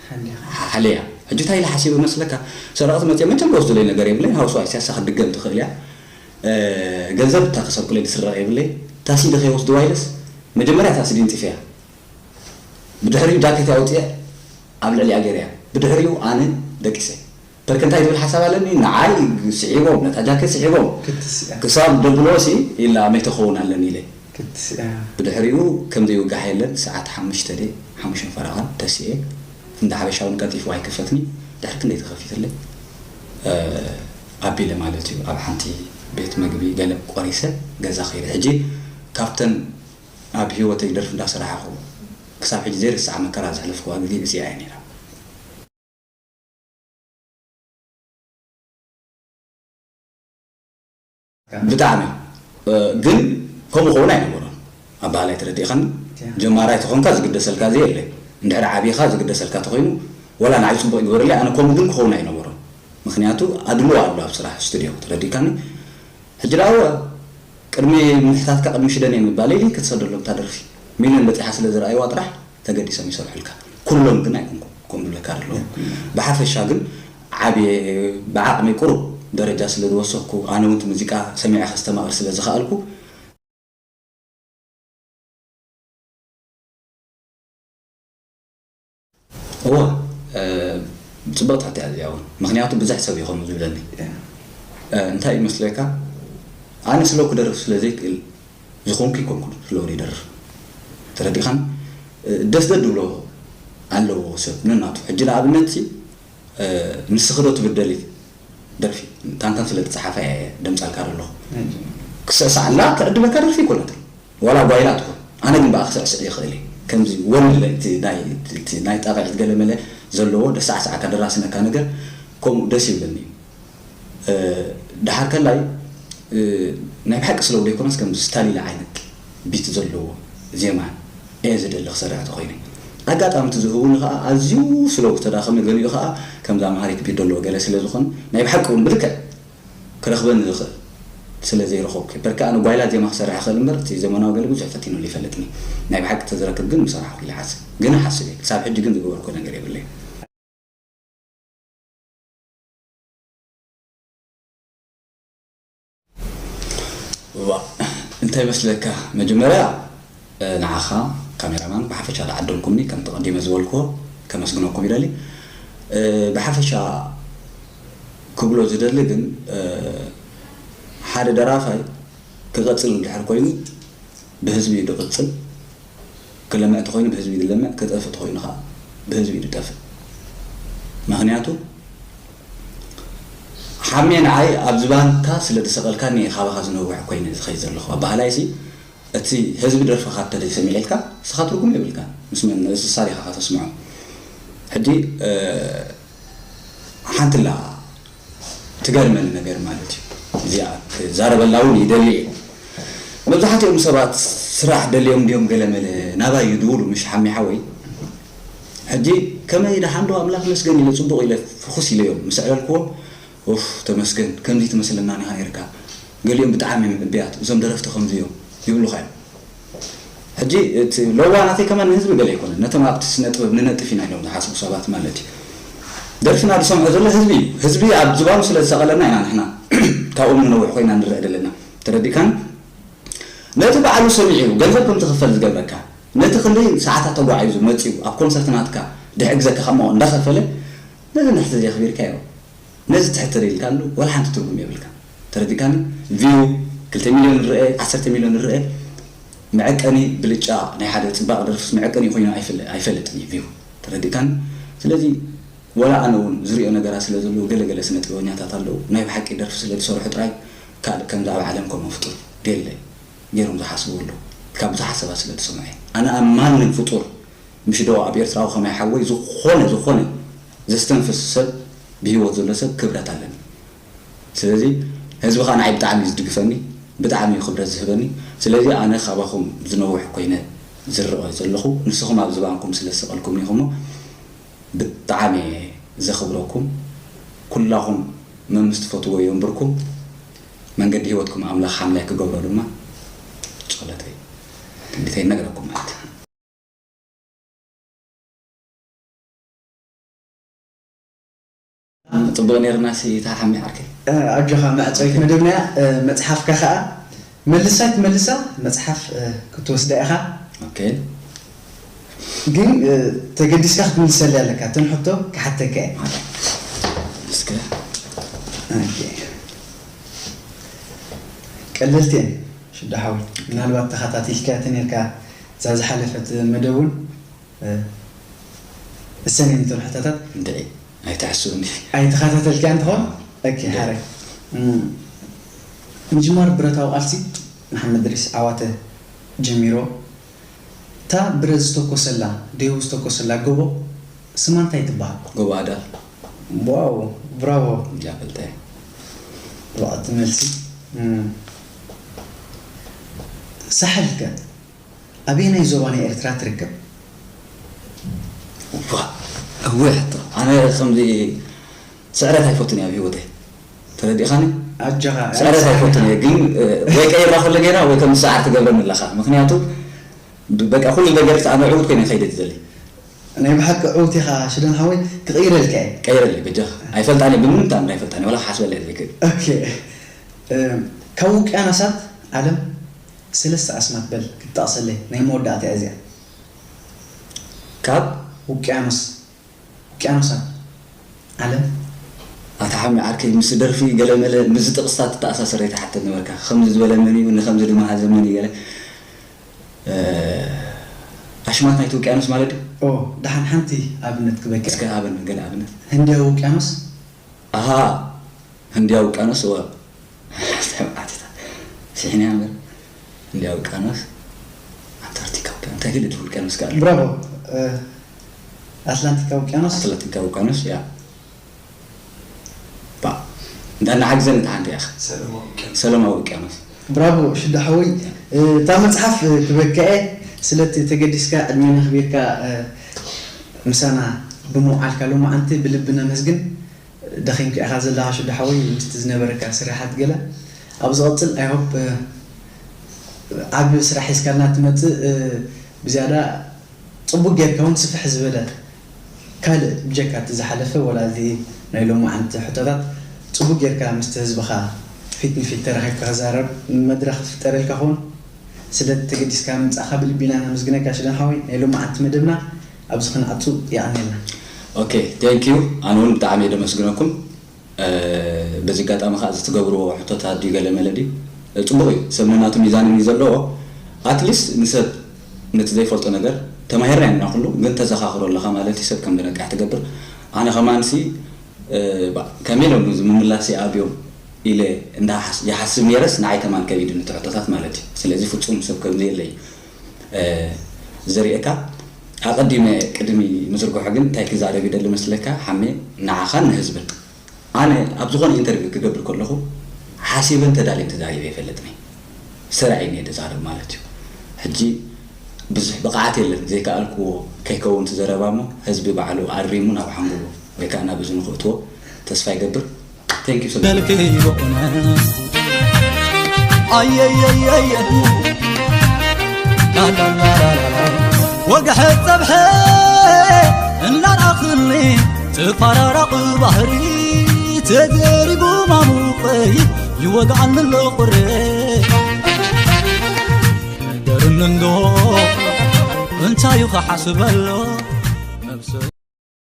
ሓሊኻ። ሓ-፣ ሓለያ። ሕጂ እንታይ ኢለ ሓሲበ መስለካ? ሰረቕቲ መጽዮም መቸም ዝወስዱለይ ነገር የብለይን። ሃውስዋይፍ እያ፣ እሳ ክትድገም ትኽእል እያ። እ፣ ገንዘብ እታ ከሰርቁለይ ዝስረቕ የብለይ። እታ ሲዲ ከይወስድዋ ኢለስ መጀመርያ እታ ሲዲ እንጢፈያ። ብድሕሪኡ ጃኬት ኣውፅኤ ኣብ ልዕሊኣ ገይረያ። ብድሕሪኡ ኣነ ደቂሰ። በርክ እንታይ ዝብል ሓሳብ ኣለኒ? ንዓይ ስዒቦም፣ ነታ ጃኬት ስዒቦም ክትስእ። ክሳብ ደብልዎ ሲ ኢላ መይ ተኸውን ኣለኒ ኢለ። ክትስእ። ብድሕሪኡ ከም ዘይውጋሕ የለን። ሰዓት ሓሙሽተ ደ ሓሙሽተ ፈረቓ ተሲኤ። እንዳ ሓበሻ እውን ቀልጢፍዋ ኣይከፈትኒ። ድሕሪ ክንደይ ተኸፊትለይ፣ እ፣ ኣቢለ ማለት እዩ። ኣብ ሓንቲ ቤት መግቢ ገለ ቆሪሰ ገዛ ከይደ። ሕጂ ካብተን ኣብ ህይወተይ ደርፊ እንዳሰራሕኹ ክሳብ ሕጂ ዘይርስዓ መከራ ዘሕለፍኩዋ ግዜ እዚኣ እያ ነይራ። ብጣዕሚ፣ እ፣ ግን ከምኡ ክኸውን ኣይነበሮን። ኣበሃላይ ተረዲእኻኒ? ያ። ጀማራይ ተኾንካ ዝግደሰልካ ዘየለ። እንድሕር ዓቢኻ ዝግደሰልካ ተኾይኑ፣ ወላ ንዓይ ጽቡቕ ይግበረለይ፣ ኣነ ከምኡ ግን ክኸውን ኣይነበሮን። ምኽንያቱ ኣድልዎ ኣሎ ኣብ ስራሕ ስቱድዮ፣ ተረዲእካኒ? ሕጂ ደኣ እወ፣ ቅድሚ ምሕታትካ ቅድሚ ሽደን እየ ምባል ኢሊ ክትሰደሎም እታ ደርፊ። ሚልዮን በጺሓ ስለ ዝረኣይዋ ጥራሕ ተገዲሶም ይሰርሑልካ። ኩሎም ግን ኣይኮንኩን፣ ከምኡ ዝብለካ ዘለኹ። ብሓፈሻ ግን ዓብየ ብዓቕመይ ቁሩብ ደረጃ ስለ ዝወሰኽኩ፣ ኣነ እውን እቲ ሙዚቃ ሰሚዐ ከስተማቕር ስለ ዝኸኣልኩ፣ እወ፣ እ፣ ጽብቕቲ ሕቶ እያ እዚኣ እውን። ምኽንያቱ ብዙሕ ሰብ እዩ ከምኡ ዝብለኒ። ያ። እ፣ እንታይ ይመስለካ? ኣነ ስሎ ክደርፍ ስለ ዘይክእል ዝኾንኩ ይኮንኩ ስሎ ይደርፍ። ተረዲኻን? እ፣ ደስ ደስ ዝብሎ ኣለዎ ሰብ ነናቱ። ሕጂ ንኣብነት ሲ፣ እ፣ ንስኺ ዶ ትብደሊ? ደርፊ ታንታን ስለ ዝጸሓፈ እየ ደምጻልካ ዘለኹ። ሕጂ። ክስዕስዓላ ትዕድመካ ደርፊ ኣይኮነትን። ዋላ ጓይላ ትኹን። ኣነ ግን ብኣ ክስዕስዕ ይኽእል እየ። ከምዚ ወን ኢለ እቲ ናይ፣ እቲ ናይ ጣቕዒት ገለመለ ዘለዎ ደሳዕሳዕካ ደራስነካ ነገር ከምኡ ደስ ይብለኒ እዩ። እ፣ ደሓር ከላይ፣ እ፣ ናይ ብሓቂ ስለው ዘይኮነስ ከም ስታሊላ ዓይነት ቢት ዘለዎ ዜማ እየ ዝደሊ ክሰርሕ ተኾይነ። ኣጋጣሚ እቲ ዝህቡኒ ኸዓ ኣዝዩ ስለው ዝተዳኸመ፣ ገሊኡ ኸዓ ከምዛ ኣምሃሪክ ቢት ዘለዎ ገለ ስለ ዝኾነ፣ ናይ ብሓቂ እውን ብልክዕ ክረኽበኒ ዝኽእል ስለ ዘይረኸብኩ። በርካ ኣነ ጓይላ ዜማ ክሰርሕ ይኽእል እምበር፣ እቲ ዘመናዊ ገለ ብዙሕ ፈቲነሉ ይፈልጥኒ። ናይ ብሓቂ ተዝረክብ ግን ምሰራሕኩ ኢለ ሓስብ። ግን ሓስብ እየ። ክሳብ ሕጂ ግን ዝገበርኩ ነገር የብለይን። ዋ፣ እንታይ መስለካ? መጀመርያ፣ እ፣ ንዓኻ ካሜራማን ብሓፈሻ ዝዓደምኩምኒ፣ ከም ተቐዲመ ዝበልክዎ፣ ከመስግነኩም ይደሊ። እ፣ ብሓፈሻ ክብሎ ዝደሊ ግን፣ እ፣ ሓደ ደራፋይ ክቐጽል እንድሕር ኮይኑ፣ ብህዝቢ እዩ ዝቕጽል። ክለምዕ ተኾይኑ ብህዝቢ እዩ ዝለምዕ፣ ክጠፍእ ተኾይኑ ኸዓ ብህዝቢ እዩ ዝጠፍእ። ምኽንያቱ፣ ሓሜ ንዓይ ኣብ ዝባንካ ስለ ዝሰቐልካኒ እየ ካባኻ ዝነውሕ ኮይነ ዝኸይድ ዘለኹ። ኣበሃላይሲ፣ እቲ ህዝቢ ደርፍኻ እንተዘይሰሚዑ ኢልካ፣ ንስኻ ትርጉም የብልካን። ምስ መን ንእስሳ ዲኻ ከተስምዖ? ሕጂ ሓንትላ ትገርመኒ ነገር ማለት እዩ። እዚኣ ክዛረበላ እውን ይደሊ እየ። መብዛሕትኦም ሰባት ስራሕ ደልዮም ድዮም ገለመለ ናባይ ይድውሉ፣ ምሽ ሓሚ ሓወይ። ሕጂ ከመይ ደሓን ዶ ኣምላኽ መስገን ኢለ፣ ጽቡቕ ኢለ ፍኹስ ኢለዮም ምስ ኣዕለልክዎም፣ ኡፍ ተመስገን፣ ከምዚ ትመስለና ኒኻ ነይርካ። ገሊኦም ብጣዕሚ እዮም ዕብያት፣ እዞም ደረፍቲ ከምዚ እዮም ይብሉኻ እዮም። ሕጂ እቲ ለዋናተይ ከማን ንህዝቢ ገለ ኣይኮነን፣ ነቶም ኣብቲ ስነ ጥበብ ንነጥፍ ኢና ኢሎም ዝሓስቡ ሰባት ማለት እዩ። ደርፍና ዝሰምዖ ዘሎ ህዝቢ እዩ። ህዝቢ ኣብ ዝባኑ ስለ ዝሰቐለና ኢና ንሕና ካብኦም ንነውሕ ኮይና ንረአ ዘለና። ተረዲእካኒ? ነቲ ባዕሉ ሰሚዑ ገንዘብ ከም ትኽፈል ዝገብረካ፣ ነቲ ክንደይ ሰዓታት ተጓዒዙ መጺኡ ኣብ ኮንሰርት ናትካ ድሕግዘካ ካብ እንዳኸፈለ፣ ነዚ ንሕቲ ዘየኽቢርካዮ፣ ነዚ ትሕት ተደሊልካሉ ዋላ ሓንቲ ትርጉም የብልካ። ተረዲእካኒ? ቪው ክልተ ሚልዮን ንረአ፣ ዓሰርተ ሚልዮን ንረአ፣ መዐቀኒ ብልጫ ናይ ሓደ ጽባቕ ደርፍስ መዐቀኒ ኮይኑ ኣይፍለ-፣ ኣይፈልጥን እዩ ቪው። ተረዲእካኒ? ስለዚ ወላ ኣነ እውን ዝሪኦ ነገራት ስለ ዘለዉ፣ ገለ ገለ ስነ ጥበበኛታት ኣለዉ፣ ናይ ብሓቂ ደርፊ ስለ ዝሰርሑ ጥራይ ካልእ ከም ዛዕባ ዓለም ከምኡ ፍጡር ደለ ገይሮም ዝሓስቡ ኣለዉ። ካብ ብዙሓት ሰባት ስለ ዝሰምዐ፣ ኣነ ኣብ ማንም ፍጡር፣ ምሽ ዶ ኣብ ኤርትራዊ ከማይ ሓወይ፣ ዝኾነ፣ ዝኾነ ዘስተንፍስ ሰብ፣ ብህይወት ዘሎ ሰብ ክብረት ኣለኒ። ስለዚ ህዝቢ ኸኣ ንዓይ ብጣዕሚ እዩ ዝድግፈኒ፣ ብጣዕሚ እዩ ክብረት ዝህበኒ። ስለዚ ኣነ ካባኹም ዝነውሕ ኮይነ ዝረኦ ዘለኹ፣ ንስኹም ኣብ ዝባንኩም ስለ ዝሰቐልኩምኒ ኢኹሞ፣ ብጣዕሚ እየ ዘኽብረኩም። ኩላኹም መምስ ትፈትዎ የንብርኩም። መንገዲ ህይወትኩም ኣምላኽ ሓምላይ ክገብሮ ድማ ጸሎተይ፣ ትምኒተይ ይነግረኩም ማለት እዩ። ጽቡቕ ነይርና ሲ ተሓሚ ዓርከይ። እ፣ ኣጆኻ መዕጸዊት መደብና እያ። እ፣ መጽሓፍካ ኸኣ መልሳ ትመልሳ መጽሓፍ፣ እ፣ ክትወስዳ ኢኻ። ኦኬ። ግን፣ እ፣ ተገዲስካ ክትምልሰለይ ኣለካ። እተን ሕቶ ክሓተካ እየ። እስከ። ኦኬ። ቀለልቲ እየን ሽዳ ሓወይ። ምናልባት ተኸታቲልካዮ ተነይርካ እዛ ዝሓለፈት መደብ እውን፣ እ፣ እሰን እየን እተን ሕቶታት። እንድዒ፣ ኣይትሕስብኒ። ኣይተኸታተልካዮን ትኾን? ኦኬ፣ እንድዒ። ሓራይ። እም፣ ምጅማር ብረታዊ ቃልሲ መሓመድ ድሪስ ዓዋተ ጀሚሮ። እታ ብረት ዝተኮሰላ፣ ዴቡ ዝተኮሰላ ጎቦ ስማ እንታይ ትበሃል? ጎቦ ኣዳል። ዋው፣ ብራቮ። እንጃ ፈልጠ። ብቕዕቲ መልሲ። እም። ሳሕል ከ ኣበየናይ ዞባ ናይ ኤርትራ ትርከብ? ዋ፣ እወ፣ ሕቶ። ኣነ ከምዚ ስዕረት ኣይፈቱን እየ ኣብ ህይወተይ። ተረዲእኻኒ? ኣጆኻ፣ ስዕረት ኣይፈቱን እየ፣ ግን፣ እ፣ ወይ ቀይራ ከሎ ጌና ወይ ከም ሰዓር ትገብረኒ ኣለኻ። ምኽንያቱ፣ ብ-፣ በቃ፣ ኩሉ ነገር ኣነ ዕዉት ኮይነ ከይደ ዝደሊ። ናይ ብሓቂ ዕዉት ኢኻ ሽደን ሓወይ፣ ክቕይረልካ እየ። ቀይረለይ፣ በጃኻ። ኣይፈልጣን እየ፣ ብምንም ተኣምር ኣይፈልጣን እየ፣ ዋላ ክሓስበለይ ዘይክእል። ኦኬ። እ፣ ካብ ውቅያኖሳት ዓለም ሰለስተ ኣስማት በል ክትጠቕሰለይ፣ ናይ መወዳእታ እያ እዚኣ። ካብ? ውቅያኖስ፣ ውቅያኖሳት ዓለም። ኣታ ሓሚ ዓርከይ፣ ምስ ደርፊ ገለመለ፣ ምስ ጥቕስታት ትተኣሳሰር ኣይትሓተኒ በልካ። ከምዚ ዝበለ መን እዩ፣ ንከምዚ ድማ ሃዘ መን እዩ ገለ። እ፣ ኣሽማት ናይቲ ውቅያኖስ ማለት ድዩ? ኦ፣ ደሓን ሓንቲ ኣብነት ክበኪ። እስከ ሃበኒ ገለ ኣብነት። ህንድያዊ ውቅያኖስ። ኣሃ፣ ህንድያዊ ውቅያኖስ፣ እወ። ኣቲታ። ስሒና እምበር። ህንድያዊ ውቅያኖስ፣ ኣንታርክቲካ ውቅያኖስ፣ እንታይ ገለ ድብል ውቅያኖስ ከ ኣሎ? ብራቮ። እ፣ ኣትላንቲካ ውቅያኖስ። ኣትላንቲካ ውቅያኖስ፣ ያ። ባ፣ እንዳናዓግዘን እታ ሓንቲ እያ። ሰላማዊ ውቅያኖስ። ሰላማዊ ውቅያኖስ። ብራቮ፣ ሽዳ ሓወይ። እ፣ እታ መጽሓፍ፣ እ፣ ክበካ እየ። ስለቲ ተገዲስካ፣ ዕድሜና ኣኽቢርካ፣ እ፣ ምሳና ብምውዓልካ ሎማዓንቲ ብልቢ ነመስግን። ደኺምካ ኢኻ ዘለኻ ሽዱ ሓወይ፣ ምስቲ ዝነበረካ ስራሓት ገለ ኣብ ዝቐጽል፣ I hope፣ እ፣ ዓቢ ስራሕ ሒዝካልና ትመጽእ፣ እ፣ ብዝያዳ ጽቡቅ ጌርካ እውን ስፍሕ ዝበለ ካልእ ብጀካ እቲ ዝሓለፈ ወላ እዚ ናይ ሎማዓንቲ ሕቶታት ጽቡቅ ጌርካ ምስቲ ህዝብኻ ፊት ንፊት ተራኺብካ ክዛረብ መድረኽ ትፍጠረልካ ክኸውን። ስለ ተገዲስካ ምምጻእካ ብልቢ ኢና ነመስግነካ ሽደን ሓወይ። ናይ ሎማዓንቲ መደብና ኣብዚ ክንዓጹ የቐንየልና። ኦኬ፣ thank you። ኣነ እውን ብጣዕሚ እየ ደመስግነኩም። እ፣ በዚ ኣጋጣሚ ከዓ እዚ ትገብርዎ ሕቶታት ድዩ ገለ መለ ድዩ? እ፣ ጽቡቕ እዩ። ሰብ ነናቱ ሚዛን እዩ ዘለዎ። At least ንሰብ ነቲ ዘይፈልጦ ነገር ተማሂርና ኢና ኩሉ፣ ግን ተዘኻኽሮ ኣለኻ ማለት እዩ፣ ሰብ ከም ዝነቅሕ ትገብር። ኣነ ከማንሲ፣ እ፣ ባ-፣ ከመይ ኢሎም እዚ ምምላስ ይኣብዮም ኢለ እንዳ ሓስ-፣ ይሓስብ ነይረስ ንዓይ ከማን ከቢድኒ እቲ ሕቶታት ማለት እዩ። ስለዚ ፍጹም ሰብ ከም ዘየለ እዩ፣ እ፣ ዘርእየካ። ኣቐዲመ ቅድሚ ምዝርግሖ ግን እንታይ ክዛረብ ይደሊ መስለካ ሓሜ? ንዓኻን ንህዝብን። ኣነ ኣብ ዝኾነ ኢንተርቪው ክገብር ከለኹ ሓሲበን ተዳልየን ተዛሪበ ይፈልጥኒ። ስራይ እየ ዝዛረብ ማለት እዩ። ሕጂ ብዙሕ ብቕዓት የለን ዘይከኣልክዎ ከይከውን ትዘረባ እሞ ህዝቢ ባዕሉ ኣሪሙ ናብ ሓንጎሉ ወይ ከዓ ናብ እዝኑ ክእትዎ ተስፋ ይገብር። Thank you so much. በልክዮ ኣየየየየ ወግሐ ጸብሐ እናራኽኒ ተፋራራቕ ባህሪ ተዘሪጉ ማሙቐይ ይወግዓኒ ኣሎ ቁረ ነገርኒ እንዶ እንታይ እዩ ክሓስበሎ